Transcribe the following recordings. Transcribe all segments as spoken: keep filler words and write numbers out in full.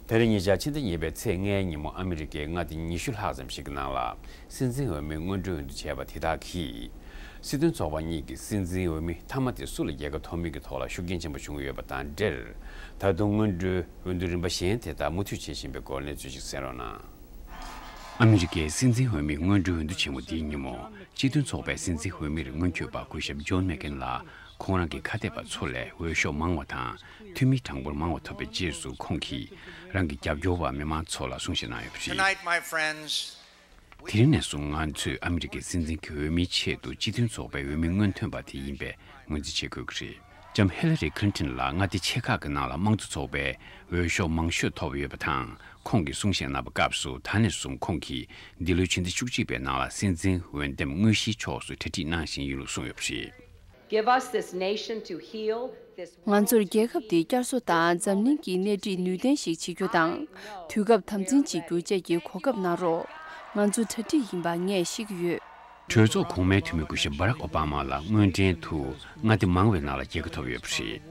དེ་རིང་ཉེ་ཆར་ཕྱི་ཟླ་གཉིས་པའི་ཚེས་ལྔའི་ཉིན་མོ་ཨ་མི་རི་ཀའི་མངའ་སྡེ་ཉི་ཤུ་ལྷག་ཙམ་ཞིག་གི་ནང་ལ་སྲིད་འཛིན་འོས་མི་སྔོན་འགྲོའི་འོས་བསྡུ་བྱས་པ་དེ་དག་གིས། སྲིད་དོན་ཚོགས་པ་གཉིས་ཀྱི་སྲིད་འཛིན་འོས་མི་མཐའ་མ་དེ་སུ་ལ་རྒྱལ་ཁ་ཐོབ་མིན་གྱི་ཐོག་ལ་ཤུགས་རྐྱེན་ཆེན་པོ་བྱུང་ཡོད་པ་དང་འབྲེལ། ད་དུང་སྔོན་འགྲོའི་འོས་བསྡུ་རིམ་པ་གཞན་དེ་དག་མུ་མཐུད་བྱེད་བཞིན་པའི་སྐོར་གནས་ཚུལ་ཞིག་གསན་རོགས་གནང་། ཨ་མི་རི་ཀའི་སྲིད་འཛིན་འོས་མི་སྔོན་འགྲོའི་འོས་བསྡུ་ཆེན་མོ་འདིའི་ཉིན་མོ། སྤྱི་མཐུན་ཚོགས་པའི་སྲིད་འཛིན་འོས་མིར་སྔོན་སྐྱོད་པ་སྐུ་ཞབས་ཇོན་མེག་ཀེན་ལ། ཁོང་རང་གི་ཁ་གཏད་པ་ཚོ་ལས་འོས་ཤོག་མང་བ་དང་། འཐུས་མིའི་གྲངས་འབོར་མང་བ་ཐོབ་པའི་རྗེས་སུ། ཁོང་གིས་རང་གི་རྒྱབ་སྐྱོར་བ་མི་མང་ཚོ་ལ་གསུང་བཤད་གནང་ཡོད་པ་རེད། Tonight, my friends, དེ་རིང་ནས་བཟུང་ང་ཚོས་ཨ་མི་རི་ཀའི་སྲིད་འཛིན་གྱི་འོས་མིའི་ཆེད་དུ་སྤྱི་མཐུན་ཚོགས་པའི་འོས་མི་སྔོན་ཐོན་པ་དེ་ཡིན་པའི་ངོས་འཛིན་བྱེད་དགོས་ཀྱི་རེད། ལྕམ་ཧི་ལ་རི་ཁི་ལིན་ཏོན་ལ་མངའ་སྡེ་ཆེ་ཁག་གི་ནང་ལ་དམངས་གཙོ་ཚོགས་པའི་འོས་ཤོག་མང་ཤོས་ཐོབ་ཡོད་པ་དང་། ཁོང་གིས་གསུང་བཤད་གནང་བའི་སྐབས་སུ། ད་ནས་བཟུང་ཁོང་གིས་འདི་ལོའི་ཕྱི་ཟླ་བཅུ་གཅིག་པའི་ནང་ལ་སྲིད་འཛིན་འོས་འདེམས་དངོས་གཞིའི་ཕྱོགས་སུ་གྲ་སྒྲིག་གནང་བཞིན་ཡོད་ལུགས་གསུངས་ཡོད་པ་རེད། Give us this nation to heal, this ང་ཚོར་རྒྱལ་ཁབ་འདི་བསྐྱར་གསོ་དང་འཛམ་གླིང་གི་སྣེ་ཁྲིད་ནུས་ལྡན་ཞིག་བྱེད་རྒྱུ་དང་། དུས་སྐབས་དམ་འཛིན་བྱེད་རྒྱུ་བཅས་ཀྱི་གོ་སྐབས་གནང་རོགས། ང་ཚོ་གྲ་སྒྲིག་ཡིན་པ་ངས་ཤེས་ཀྱི་ཡོད། གྲོས་ཚོགས་གོང་མའི་འཐུས་མི་སྐུ་ཞབས་སྦ་རག་ཨོ་བྷ་མ་ལ་དངོས་འབྲེལ་དུ་མངའ་སྡེ་མང་བའི་ནང་ལ་རྒྱལ་ཁ་ཐོབ་ཡོད་པ་རེད།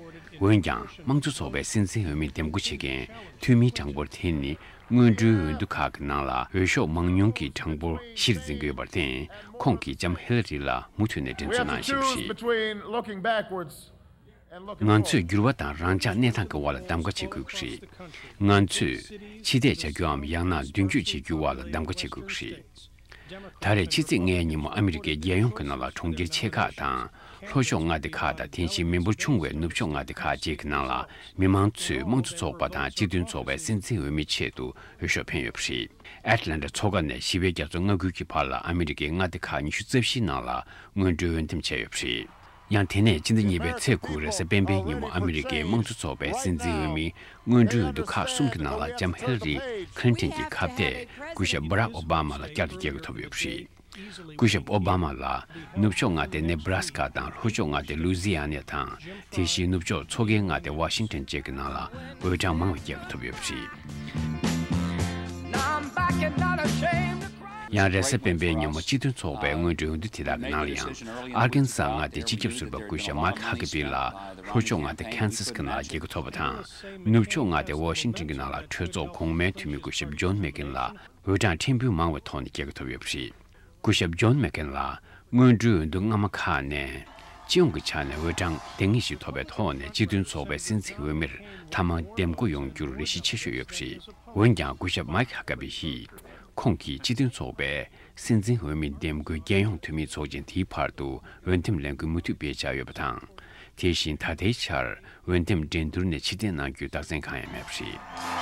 འོན་ཀྱང་། དམངས་གཙོ་ཚོགས་པའི་སྲིད་འཛིན་འོས་མི་འདེམས་བསྐོ་བྱེད་མཁན་འཐུས་མིའི་གྲངས་འབོར་དེ་ནི། སྔོན་འགྲོའི་འོས་བསྡུ་ཁག་གི་ནང་ལ་འོས་ཤོག་མང་ཉུང་གི་གྲངས་འབོར་གཞིར་འཛིན་གྱི་ཡོད་པར་བརྟེན། ཁོང་གིས་ལྕམ་ཧི་ལ་རི་ལ་མུ་མཐུད་ནས་འགྲན་རྩོད་གནང་བཞིན་པ་རེད། Between looking backwards and looking ང་ཚོས་འགྱུར་བ་དང་རང་འཇགས་གནས་སྟངས་ཀྱི་དབར་ལ་གདམ་ག་བྱེད་དགོས་ཀྱི་རེད། ང་ཚོས་ཕྱི་བལྟས་བྱ་རྒྱུའམ་ཡང་ན་མདུན་སྐྱོད་བྱེད་རྒྱུའི་དབར་ལ་གདམ་ག་བྱེད་དགོས་ཀྱི་རེད། ད་རེས་ཕྱི་ཚེས་ལྔའི་ཉིན་མོ་ཨ་མི་རི་ཀའི་རྒྱལ་ཡོངས་ཀྱི་ནང་ལ་གྲོང་ཁྱེར་ཆེ་ཁག་དང་། ལྷོ་ཕྱོགས་མངའ་སྡེ་ཁག་དང་། དེ་བཞིན་མི་འབོར་ཆུང་བའི་ནུབ་ཕྱོགས་མངའ་སྡེ་ཁག་བཅས་ཀྱི་ནང་ལ། མི་མང་ཚོས་དམངས་གཙོ་ཚོགས་པ་དང་སྤྱི་མཐུན་ཚོགས་པའི་སྲིད་འཛིན་འོས་མིའི་ཆེད་དུ་འོས་ཤོག་འཕེན་ཡོད་པ་རེད། ཨེཊ་ལན་ཊ་མཚོ་ཁ་ནས་ཞི་བའི་རྒྱ་མཚོ་མངའ་ཁུལ་གྱི་བར་ལ་ཨ་མི་རི་ཀའི་མངའ་སྡེ་ཁག་ཉི་ཤུ་རྩ་བཞིའི་ནང་ལ་སྔོན་འགྲོའི་འོས་འདེམས་བྱས་ཡོད་པ་རེད། ཡང་དེ་ནས་སྤྱི་ཟླ་གཉིས་པའི་ཚེས་དགུ་རེས་གཟའ་སྤེན་པའི་ཉིན་མོ་ཨ་མི་རི་ཀའི་དམངས་གཙོ་ཚོགས་པའི་སྲིད་འཛིན་འོས་མི་སྔོན་འགྲོའི་འོས་བསྡུ་ཁག་གསུམ་གྱི་ནང་ལ་ལྕམ་ཧི་ལ་རི་ཁི་ལིན་ཏོན་གྱི་ཁ་གཏད་སྐུ་ཞབས་སྦ་རག་ཨོ་བྷ་མ་ལ་བསྐྱར་དུ་རྒྱལ་ཁ་ཐོབ་ཡོད་པ་རེད། སྐུ་ཞབས་ཨོ་བྷ་མ་ལ་ནུབ་ཕྱོགས་མངའ་སྡེ་ནེ་བྷ་ར་སི་ཀ་དང་ལྷོ་ཕྱོགས་མངའ་སྡེ་ལུའི་ཛི་ཨ་ནེ་དང་། དེ་བཞིན་ནུབ་ཕྱོགས་མཚོ་ཁའི་མངའ་སྡེ་ཝ་ཤིང་ཊོན་བཅས་ཀྱི་ནང་ལ་འོས་གྲངས་མང་བའི་རྒྱལ་ཁ་ཐོབ་ཡོད་པ་རེད། ཡང་རེས་གཟའ་སྤེན་པའི་ཉིན་མོ་སྤྱི་མཐུན་ཚོགས་པའི་སྔོན་འགྲོའི་འོས་བསྡུ་དེ་དག་གི་ནང་ལ་ཡང་། ཨར་ཀན་སཱ་མངའ་སྡེའི་སྤྱི་ཁྱབ་ཟུར་པ་སྐུ་ཞབས་མཱིཀ་ཧ་ཀ་བི་ལ་ལྷོ་ཕྱོགས་མངའ་སྡེ་ཁན་སཱ་སི་ཀྱི་ནང་ལ་རྒྱལ་ཁ་ཐོབ་པ་དང་། ནུབ་ཕྱོགས་མངའ་སྡེ་ཝ་ཤིང་ཊོན་གྱི་ནང་ལ་གྲོས་ཚོགས་གོང་མའི་འཐུས་མི་སྐུ་ཞབས་ཇོན་མེག་ཀེན་ལ་འོས་གྲངས་ཕྲན་བུ་མང་བའི་ཐོག་ནས་རྒྱལ་ཁ་ཐོབ་ཡོད་པ་རེད། སྐུ་ཞབས་ཇོན་མེག་ཀེན་ལ་སྔོན་འགྲོའི་འོས་བསྡུ་སྔ་མ་ཁག་ནས་སྤྱི་ཡོངས་ཀྱི་ཆ་ནས་འོས་གྲངས་ལྡེང་ངེས་ཤིག་ཐོབ་པའི་ཐོག་ནས་སྤྱི་མཐུན་ཚོགས་པའི་སྲིད་འཛིན་འོས་མིར་མཐའ་མ་འདེམས་བསྐོ་ཡོང་རྒྱུར་རེ་ཞིག་ཆེ་ཤོས་ཡོད་པ་རེད། འོན་ཀྱང་སྐུ་ཞབས་མཱིཀ་ཧ་ཀ་བི་ཡིས་ཁོང་གིས་སྤྱི་མཐུན་ཚོགས་པའི་སྲིད་འཛིན་འོས་མི་འདེམས་བསྐོའི་རྒྱལ་ཡོངས་འཐུས་མི་ཚོགས་ཆེན་དེའི་བར་དུ་འོས་འདེམས་ལས་འགུལ་མུ་མཐུད་སྤེལ་འཆར་ཡོད་པ་དང་། དེ་བཞིན་ད་ལྟའི་ཆར་འོས་འདེམས་འགྲན་བསྡུར་ནས་ཕྱིར་འཐེན་གནང་རྒྱུའི་རྟགས་མཚན་གང་ཡང་མེད་པ་རེད།